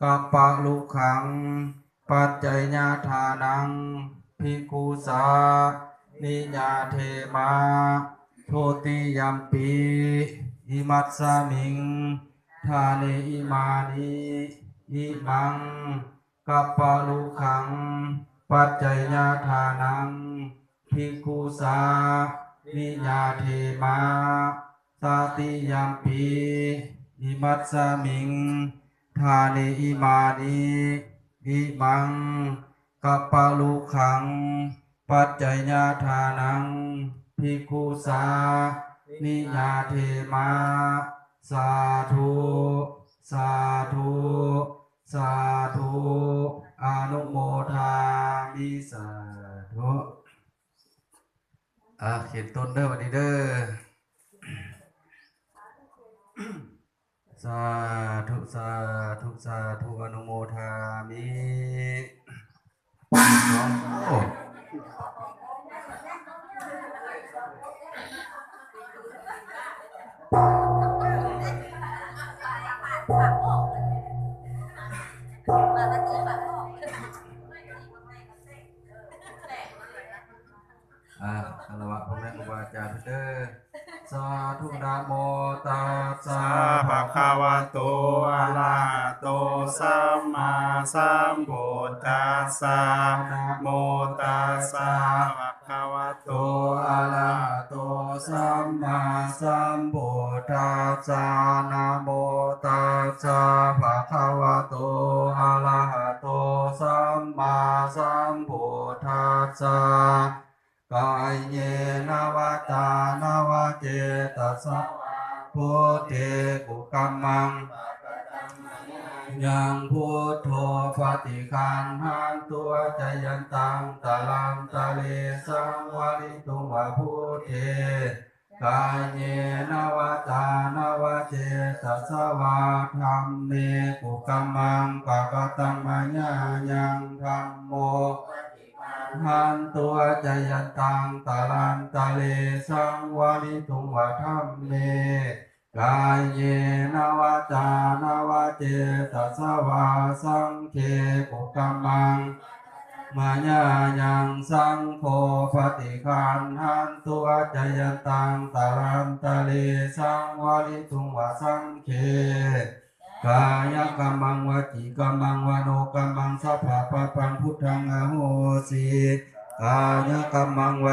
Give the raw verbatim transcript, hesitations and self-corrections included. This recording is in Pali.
kapparukkhaṃ paccayadānaṃ bhikkhussa niyyādema. Dutiyampi imasmiṃ ṭhāne imāni imaṃ kapparukkhaṃ paccayadānaṃ bhikkhussa niyyādema. Tatiyampi imasmiṃ ṭhāne imāni imaṃ kapparukkhaṃ paccayadānaṃ bhikkhussa niyyādema. Sādhu, sādhu, sādhu, anumodāmi. Sādhu. ອ່າ ເຂດຕົ້ນເດີ ບັດນີ້ເດີ. Sādhu, sādhu, sādhu, anumodāmi. ສອງ ໂອ້ ອ່າ ຄາລະວະພໍ່ແມ່ຄູບາອາຈານເດີ. Sādhu. Namo tassa bhagavato arahato sammāsambuddhassa. Namo tassa bhagavato arahato sammāsambuddhassa. Namo tassa bhagavato arahato sammāsambuddhassa. Kāyena vācāya va cetasā vā, buddhe kukammaṃ pakataṃ mayā yaṃ, buddho paṭiggaṇhatu accayantaṃ, kālantare saṃvarituṃ va buddhe. Kāyena vācāya va cetasā vā, dhamme kukammaṃ pakataṃ mayā yaṃ, dhammo paṭiggaṇhatu accayantaṃ, kālantare saṃvarituṃ va dhamme. Kāyena vācāya va cetasā vā, saṅghe kukammaṃ mayā yaṃ, saṅgho paṭiggaṇhatu accayantaṃ, kālantare saṃvarituṃ va saṅghe. Kāyakammaṃ vacīkammaṃ manokammaṃ sabbapāpaṃ buddhaṃ ahosi. Kāyakammaṃ